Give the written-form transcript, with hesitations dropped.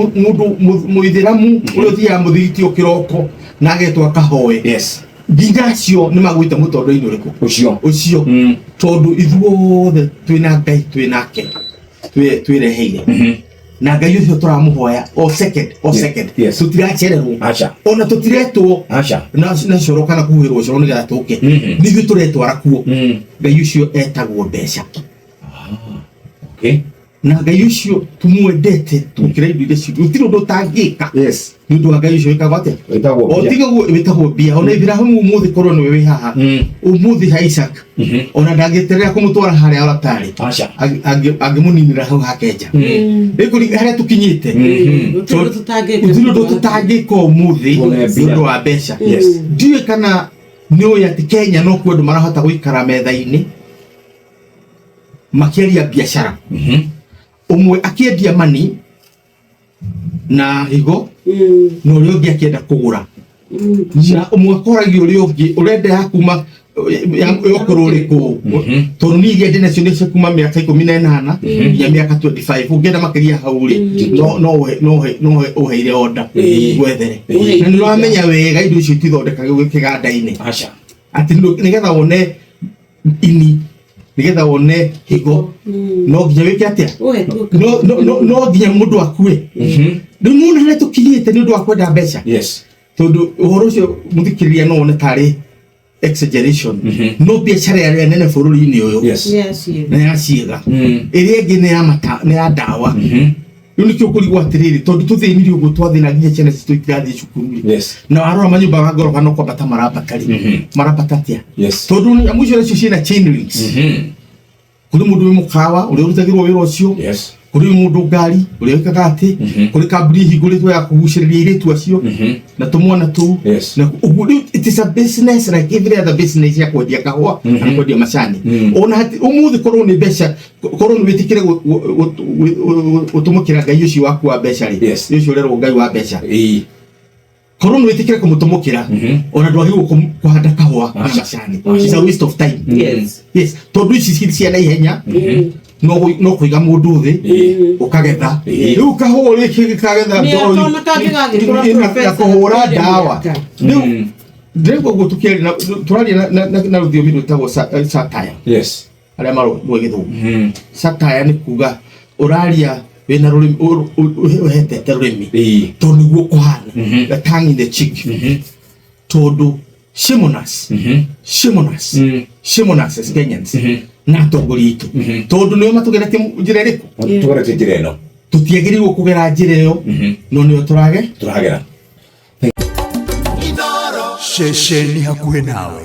Mundu muithiramu uria uthiaga muthigiti o kiroko na agetwo akahoe, nginya acio nĩ magwĩte mũtondo-inĩ ũrĩkũ? Ũcio. Ũcio. Tondũ ithuothe twĩna Ngai, twĩ nake, twĩreheire na Ngai ũcio tũramũhoya o second o second. Tũtiracererwo. Aca. Ona tũtiretwo Aca. na coro kana kuhuhĩrwo coro nĩgetha tũke. Nĩ ithuĩ tũretwara kuo. Ngai ũcio etagwo mbeca. Na Ngai ũcio tũmwendete gũkĩra indo iria citũ, gũtirĩ ũndũ ũtangĩka nĩ ũndũ wa Ngai ũcio wĩkagwo atĩa? Wĩtagwo o mbia. Tiga guo wĩtagwo mbia. Ona Ibrahimu ũmũthĩ korwo nĩwe wĩ haha ũmũthĩ ha Isaac, ona ndangĩeterera kũmũtwara harĩa oratarĩ. Aca. Angĩmũninĩra hau hake nja. Rĩu harĩa tũkinyĩte, Gũtirĩ ũndũ tũtangĩka. Gũtirĩ ũndũ tũtangĩka ũmũthĩ Tuone nĩ mbia. ũndũ wa mbeca. Ndiũĩ kana nĩ ũĩ atĩ Kenya no kuo andũ marahota gũikara metha-inĩ makĩaria biacara, ũmwe akĩendia mani na higo na ũrĩa ũngĩ akĩenda kũgũra, na ũmwe akoragia ũrĩa ũngĩ, ũrenda ya kuma ya ũkũrũ ũrĩkũ? Tondũ niĩ iria ndĩ nacio nĩ cia kuma mĩaka 18 nginya mĩaka 25. Ũngĩenda makĩria hau rĩ, no ũheire order gwethere. Na nĩ ũramenya wega indo icio itithondekagwo kĩganda-inĩ. Aca. Atĩ nĩgetha wone ini, nĩgetha wone higo, no nginya wĩke atĩa? Ũhetwo. No nginya mũndũ akue. Rĩu nĩwona harĩa tũkinyĩte nĩ ũndũ wa kwenda mbeca? Tondũ ũhoro ũcio, mũthikĩrĩria, no wone tarĩ exaggeration, no biacara ĩrĩa nene bũrũri-inĩ ũyũ nĩ ya ciĩga. Ĩrĩa ĩngĩ nĩ ya mata, nĩ ya ndawa. Rĩu nĩkĩo kũrigwo atĩrĩrĩ, tondũ tũthĩnirie ũguo twathĩna nginya ciana citũ itirathiĩ cukuru rĩ, na warora manyũmba ma ngoroba no kwambata marambata rĩ, marambata atĩa? Tondũ nyamũ icio nacio ciĩna chain links. Kũrĩ mũndũ wĩ mũkawa ũrĩa ũrutagĩrwo wĩra ũcio, kũrĩ mũndũ ngari ũrĩa wĩkaga atĩ, kũrĩ kambuni ĩhingũrĩtwo ya kũgucĩrĩria airĩtu acio na tũmwana tũu. Na ũguo rĩu it is a business like every other business ya kwendia kahũa kana kwendia macani. Ona hati ũmũthĩ korwo nĩ mbeca, korwo nĩ wĩtĩkĩre gũtũmũkĩra Ngai ũcio waku wa mbeca rĩ, ũcio ũrerwo Ngai wa mbeca, korwo nĩ wĩtĩkĩre kũmũtũmũkĩra, ona ndwagĩrĩirwo kũhanda kahũa kana Aca. macani. It's a waste of time. Yes, tondũ ici ci cia naihenya, no kũiga mũndũ thĩ ũkagetha. Rĩu kahũa rĩkĩ kagetha Mĩaka ndoro ona kangĩgagĩkũra na professor, kũhũra kwĩrĩ ndawa. mĩaka. Rĩu ndĩraigua ũguo tũkĩaria tũraria na rũthiomi rwĩtagwo satire. Arĩa marũĩ Gĩthũngũ, satire nĩ kuga ũraria wĩna rũrĩmĩ ũhetete rũrĩmĩ, tondũ nĩguo kũhana, the tongue in the cheek. Tondũ shame on us, shame on us, shame on us as Kenyans na atongoria aitũ, tondũ nĩo matũgeretie njĩra ĩrĩkũ? Tũgeretie njĩra ĩno. Tũtiagĩrĩirwo kũgera njĩra ĩyo, no nĩyo tũrage. Tũragera. Ceceni hakuhĩ nawe.